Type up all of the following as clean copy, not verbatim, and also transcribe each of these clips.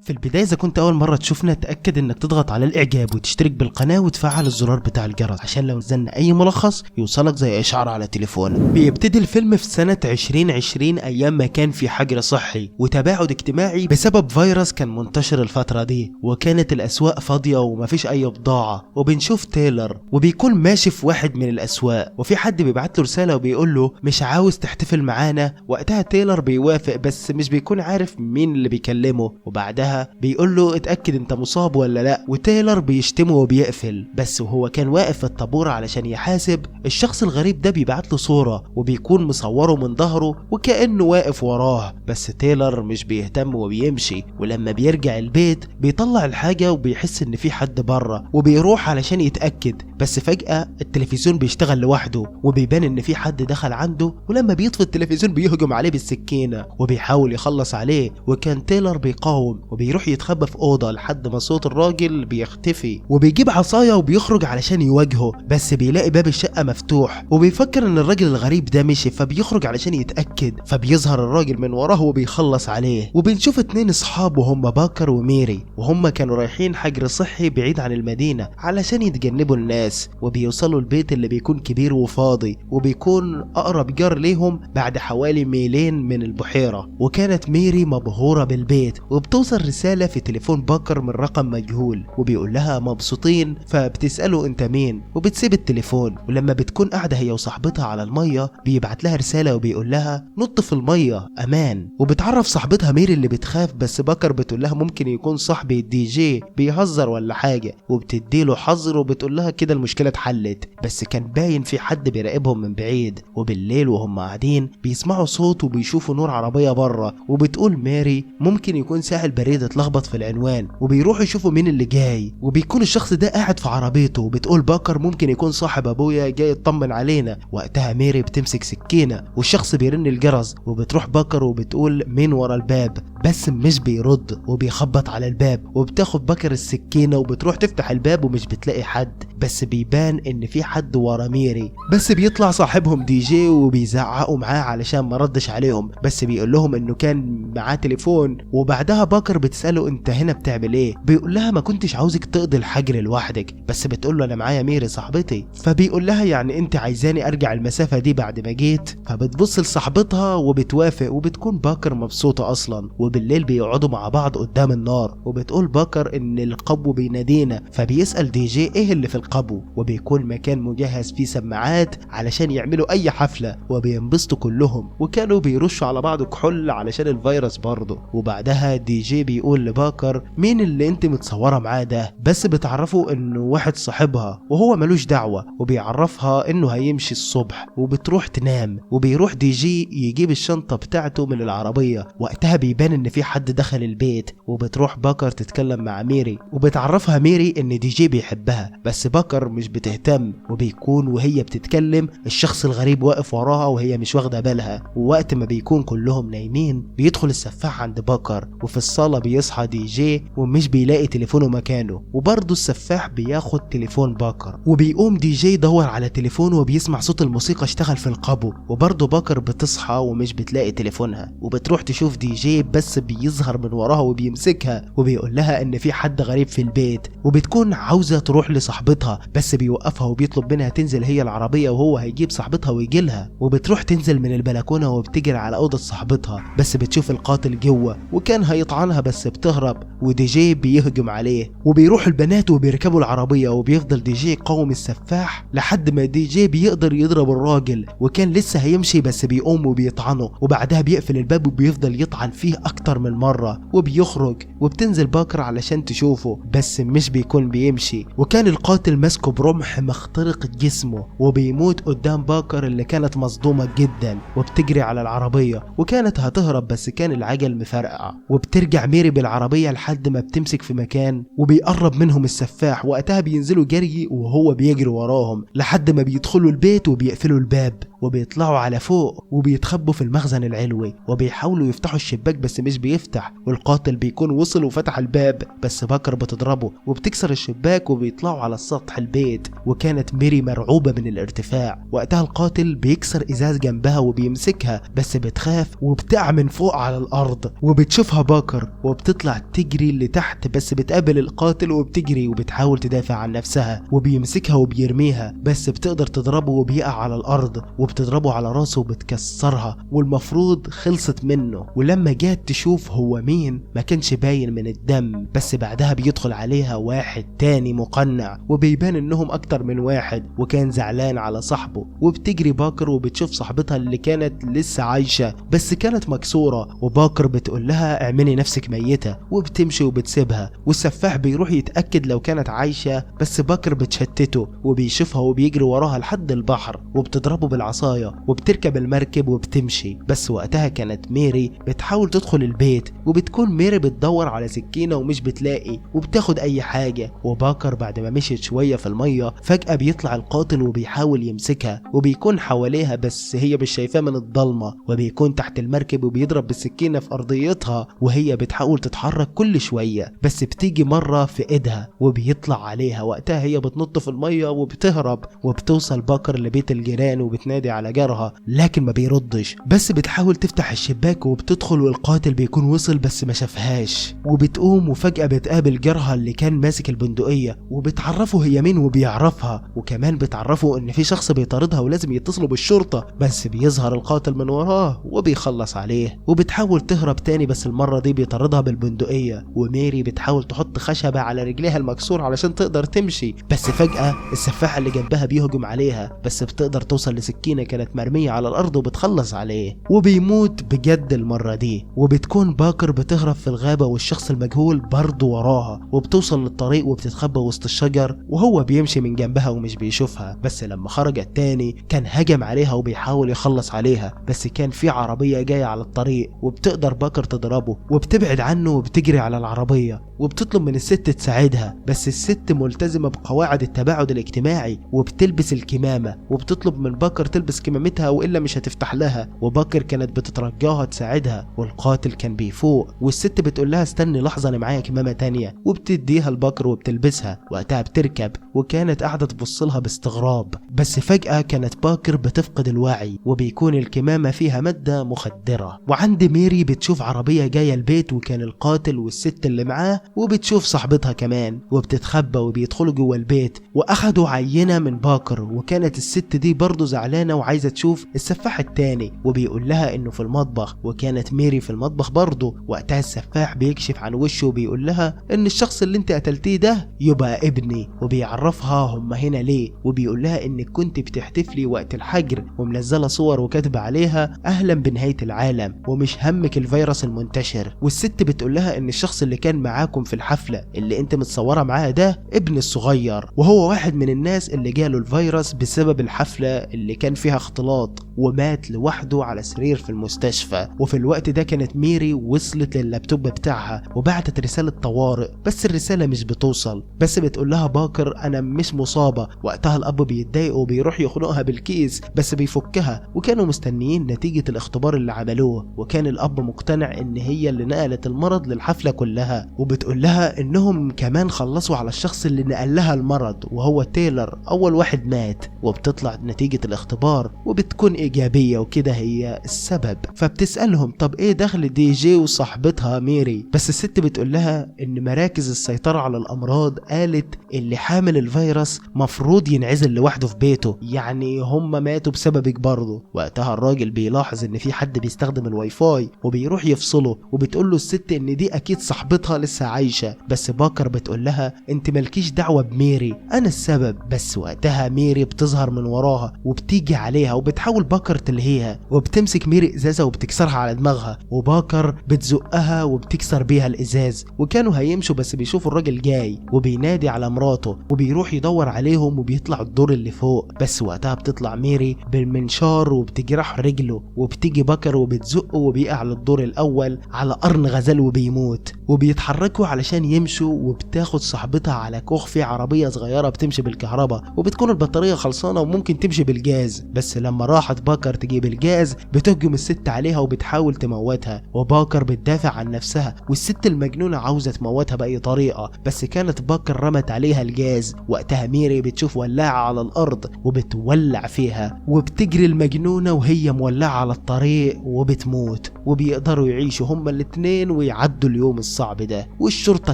في البداية إذا كنت أول مرة تشوفنا تأكد إنك تضغط على الإعجاب وتشترك بالقناة وتفعل الزرار بتاع الجرس عشان لو نزلنا أي ملخص يوصلك زي إشعار على تليفونك. بيبتدي الفيلم في سنة 2020 أيام ما كان في حجر صحي وتباعد اجتماعي بسبب فيروس كان منتشر الفترة دي، وكانت الأسواق فاضية ومفيش أي بضاعة. وبنشوف تايلر وبيكون ماشي في واحد من الأسواق، وفي حد بيبعت له رسالة وبيقول له مش عاوز تحتفل معانا. وقتها تايلر بيوافق بس مش بيكون عارف مين اللي بيكلمه، وبعدها بيقول له اتأكد انت مصاب ولا لا، وتايلر بيشتمه وبيقفل. بس وهو كان واقف في الطابور علشان يحاسب، الشخص الغريب ده بيبعت له صورة وبيكون مصوره من ظهره وكأنه واقف وراه، بس تايلر مش بيهتم وبيمشي. ولما بيرجع البيت بيطلع الحاجة وبيحس ان في حد بره وبيروح علشان يتأكد، بس فجأة التلفزيون بيشتغل لوحده وبيبان ان في حد دخل عنده، ولما بيطفي التلفزيون بيهجم عليه بالسكينة وبيحاول يخلص عليه، وكان تايلر بيقاوم وبيروح يتخبى في أوضة لحد ما صوت الراجل بيختفي، وبيجيب عصاية وبيخرج علشان يواجهه، بس بيلاقي باب الشقة مفتوح وبيفكر ان الراجل الغريب ده مشي، فبيخرج علشان يتأكد، فبيظهر الراجل من وراه وبيخلص عليه. وبنشوف اتنين اصحاب وهم باكر وميري، وهم كانوا رايحين حجر صحي بعيد عن المدينة علشان يتجنبوا الناس، وبيوصلوا البيت اللي بيكون كبير وفاضي وبيكون أقرب جار ليهم بعد حوالي ميلين من البحيرة. وكانت ميري مبهورة بالبيت، وبتوصل رسالة في تليفون باكر من رقم مجهول وبيقول لها مبسوطين، فبتسأله انت مين وبتسيب التليفون. ولما بتكون قاعدة هي وصاحبتها على المية بيبعت لها رسالة وبيقول لها نط في المية امان، وبتعرف صاحبتها ميري اللي بتخاف، بس باكر بتقول لها ممكن يكون صاحبي الدي جي بيهزر ولا حاجة، وبتديله حذر وبتقول لها كده المشكلة اتحلت، بس كان باين في حد بيراقبهم من بعيد. وبالليل وهم قاعدين بيسمعوا صوت وبيشوفوا نور عربية بره، وبتقول ماري ممكن يكون ساعي البريد اتلخبط في العنوان، وبيروحوا يشوفوا مين اللي جاي، وبيكون الشخص ده قاعد في عربيته، وبتقول باكر ممكن يكون صاحب ابويا جاي يطمن علينا. وقتها ميري بتمسك سكينة والشخص بيرن الجرس، وبتروح باكر وبتقول مين ورا الباب، بس مش بيرد وبيخبط على الباب، وبتاخد باكر السكينة وبتروح تفتح الباب ومش بتلاقي حد، بس بيبان ان في حد ورا ميري، بس بيطلع صاحبهم دي جي وبيزعقوا معاه علشان ما ردش عليهم، بس بيقول لهم انه كان معاه تليفون. وبعدها باكر بتسأله انت هنا بتعمل ايه، بيقول لها ما كنتش عاوزك تقضي الحجر لوحدك، بس بتقول له انا معايا ميري صاحبتي، فبيقول لها يعني انت عايزاني ارجع المسافة دي بعد ما جيت، فبتبص لصاحبتها وبتوافق، وبتكون باكر مبسوطة اصلا. وبالليل بيقعدوا مع بعض قدام النار، وبتقول باكر ان القبو بينادينا، فبيسأل دي جي ايه اللي في القبو، وبيكون مكان مجهز فيه سماعات علشان يعملوا اي حفلة، وبينبسطوا كلهم، وكانوا بيرشوا على بعض كحول علشان الفيروس برضه. وبعدها دي جي بيقول لباكر مين اللي انت متصورة معاه ده، بس بتعرفوا انه واحد صاحبها وهو ملوش دعوة، وبيعرفها انه هيمشي الصبح، وبتروح تنام. وبيروح دي جي يجيب الشنطة بتاعته من العربية، وقتها بيبان ان في حد دخل البيت، وبتروح باكر تتكلم مع ميري، وبتعرفها ميري ان دي جي بيحبها، بس باكر مش بتهتم، وبيكون وهي بتتكلم الشخص الغريب واقف وراها وهي مش واخدة بالها. ووقت ما بيكون كلهم نايمين بيدخل السفاح عند باكر، وفي الصالة بيصحى دي جي ومش بيلاقي تليفونه مكانه، وبرضه السفاح بياخد تليفون باكر، وبيقوم دي جي يدور على تليفونه وبيسمع صوت الموسيقى اشتغل في القبو، وبرضه باكر بتصحى ومش بتلاقي تليفونها، وبتروح تشوف دي جي، بس بيظهر من وراها وبيمسكها وبيقول لها ان في حد غريب في البيت، وبتكون عاوزة تروح لصاحبتها، بس بيوقفها وبيطلب منها تنزل هي العربية وهو هيجيب صاحبتها ويجيلها، وبتروح تنزل من البلكونة وبتجري على أوضة صاحبتها، بس بتشوف القاتل جوه وكان هيطعنها بس بتهرب، ودي جي بيهجم عليه، وبيروح البنات وبيركبوا العربية، وبيفضل دي جي يقاوم السفاح لحد ما دي جي بيقدر يضرب الراجل، وكان لسه هيمشي بس بيقوم وبيطعنه، وبعدها بيقفل الباب وبيفضل يطعن فيه أكتر من مرة، وبيخرج، وبتنزل باكر علشان تشوفه بس مش بيكون بيمشي، وكان القاتل ماسكه برمح مخترق جسمه، وبيموت قدام باكر اللي كانت مصدومة جدا، وبتجري على العربية وكانت هتهرب بس كان العجل مفرقع، وبترجع ميري بالعربية لحد ما بتمسك في مكان، وبيقرب منهم السفاح، وقتها بينزلوا جري وهو بيجري وراهم لحد ما بيدخلوا البيت وبيقفلوا الباب. وبيطلعوا على فوق وبيتخبوا في المخزن العلوي وبيحاولوا يفتحوا الشباك بس مش بيفتح، والقاتل بيكون وصل وفتح الباب بس باكر بتضربه وبتكسر الشباك وبيطلعوا على السطح البيت. وكانت ميري مرعوبة من الارتفاع. وقتها القاتل بيكسر ازاز جنبها وبيمسكها بس بتخاف وبتقع من فوق على الارض وبتشوفها باكر وبتطلع تجري لتحت بس بتقابل القاتل وبتجري وبتحاول تدافع عن نفسها وبيمسكها وبيرميها بس بتقدر تضربه وبيقع على الارض وبتضربه على راسه وبتكسرها، والمفروض خلصت منه. ولما جات تشوف هو مين ما كانش باين من الدم، بس بعدها بيدخل عليها واحد تاني مقنع وبيبان انهم اكتر من واحد وكان زعلان على صاحبه. وبتجري باكر وبتشوف صاحبتها اللي كانت لسه عايشة بس كانت مكسورة، وباكر بتقول لها اعملي نفسك ميتة وبتمشي وبتسيبها. والسفاح بيروح يتأكد لو كانت عايشة بس باكر بتشتته وبيشوفها وبيجري وراها لحد البحر وبتضربه بالعصاية وبتركب المركب وبتمشي. بس وقتها كانت ميري بتحاول تدخل البيت وبتكون ميري بتدور على سكينة ومش بتلاقي وبتاخد اي حاجة. وباكر بعد ما مشيت شوية في المية فجأة بيطلع القاتل وبيحاول يمسكها وبيكون حواليها بس هي مش شايفاه من الضلمة، وبيكون تحت المركب وبيضرب بالسكينة في أرضيتها وهي بتحاول تتحرك كل شوية بس بتيجي مرة في ايدها وبيطلع عليها. وقتها هي بتنط في المية وبتهرب وبتوصل باكر لبيت الجيران وبتنادي على جارها لكن ما بيردش، بس بتحاول تفتح الشباك وبتدخل والقاتل بيكون وصل بس ما شافهاش. وبتقوم وفجأة بتقابل جارها اللي كان ماسك البندقية وبتعرفه هي مين وبيعرفها، وكمان بتعرفه ان في شخص بيطاردها ولازم يتصلوا بالشرطة، بس بيظهر القاتل من وراه وبيخلص عليه. وبتحاول تهرب تاني بس المرة دي بيطاردها بالبندقية، وميري بتحاول تحط خشبة على رجليها المكسور علشان تقدر تمشي، بس فجأة السفاح اللي جنبها بيهجم عليها بس بتقدر توصل لسكينة كانت مرمية على الأرض وبتخلص عليه وبيموت بجد المرة دي. وبتكون باكر بتهرب في الغابة والشخص المجهول برضه وراها، وبتوصل للطريق وبتتخبى وسط الشجر وهو بيمشي من جنبها ومش بيشوفها. بس لما خرجت تاني كان هجم عليها وبيحاول يخلص عليها بس كان في عربية جاية على الطريق وبتقدر باكر تضربه وبتبعد عنه وبتجري على العربية وبتطلب من الست تساعدها، بس الست ملتزمة بقواعد التباعد الاجتماعي وبتلبس الكمامة وبتطلب من باكر تلبس كمامتها وإلا مش هتفتح لها. وباكر كانت بتترجاها تساعدها والقاتل كان بيفوق والست بتقول لها استني لحظة أنا معايا كمامة تانية، وبتديها لباكر وبتلبسها. وقتها بتركب وكانت قاعدة تبص لها باستغراب، بس فجأة كانت باكر بتفقد الوعي وبيكون الكمامة فيها مادة مخدرة. وعند ميري بتشوف عربية جاية البيت وكان القاتل والست اللي معاه، وبتشوف صاحبتها كمان وبتتخبى وبيدخلوا جوه البيت واخدوا عينة من باكر. وكانت الست دي برضه زعلانة وعايزة تشوف السفاح التاني وبيقول لها انه في المطبخ، وكانت ميري في المطبخ برضه. وقتها السفاح بيكشف عن وشه وبيقول لها ان الشخص اللي انت قتلتيه ده يبقى ابني، وبيعرفها هم هنا ليه، وبيقول لها انك كنت بتحتفلي وقت الحجر ومنزلة صور وكاتبة عليها اهلا بنهاية العالم ومش همك الفيروس المنتشر. والست بتقول لها ان الشخص اللي كان معاكم في الحفلة اللي انت متصورة معاه ده ابن الصغير، وهو واحد من الناس اللي جاله الفيروس بسبب الحفلة اللي كان فيها اختلاط ومات لوحده على سرير في المستشفى. وفي الوقت ده كانت ميري وصلت لللابتوب بتاعها وبعتت رسالة طوارئ بس الرسالة مش بتوصل، بس بتقول لها باكر انا مش مصابة. وقتها الاب بيتضايق وبيروح يخنقها بالكيس بس بيفكها، وكانوا مستنيين نتيجة الاختبار اللي عملوه، وكان الاب مقتنع ان هي اللي نقلت المرض للحفلة كلها. وبتقول لها انهم كمان خلصوا على الشخص اللي نقل لها المرض وهو تايلر اول واحد مات، وبتطلع نتيجة الاختبار وبتكون ايجابية وكده هي السبب. فبتسألهم طب ايه دخل دي جي وصاحبتها ميري، بس الست بتقول لها ان مراكز السيطرة على الامراض قالت اللي حامل الفيروس مفروض ينعزل لوحده في بيته، يعني هم ماتوا بسببك برضه. وقتها الراجل بيلاحظ ان في حد بيستخدم الواي فاي وبيروح يفصله، وبتقول له الست ان دي اكيد صاحبتها لسه عايشة، بس باكر بتقول لها انت مالكيش دعوة بميري انا السبب. بس وقتها ميري بتظهر من وراها وبتيجي عليها وبتحاول باكر تلهيها، وبتمسك ميري ازازة وبتكسرها على دماغها، وباكر بتزقها وبتكسر بيها الازاز. وكانوا هيمشوا بس بيشوفوا الراجل جاي وبينادي على مراته وبيروح يدور عليهم وبيطلع الدور اللي فوق، بس وقتها بتطلع ميري بالمنشار وبتجرح رجله، وبتيجي باكر وبتزقه وبيقع للدور الاول على قرن غزال وبيموت. وبيتحركوا بيتحركوا علشان يمشوا، وبتاخد صاحبتها على كوخ فيه عربية صغيرة بتمشي بالكهرباء، وبتكون البطارية خلصانة وممكن تمشي بالجاز. بس لما راحت باكر تجيب الجاز بتهجم الست عليها وبتحاول تموتها، وباكر بتدافع عن نفسها، والست المجنونة عاوزة تموتها بأي طريقة، بس كانت باكر رمت عليها الجاز. وقتها ميري بتشوف ولاعة على الأرض وبتولع فيها، وبتجري المجنونة وهي مولعة على الطريق وبتموت، وبيقدروا يعيشوا هما الاتنين ويعدوا اليوم الصعب ده، والشرطة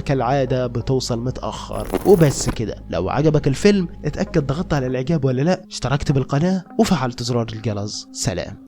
كالعادة بتوصل متأخر. وبس كده، لو عجبك الفيلم اتأكد ضغطت على الإعجاب ولا لا، اشتركت بالقناة وفعلت زرار الجرس. سلام.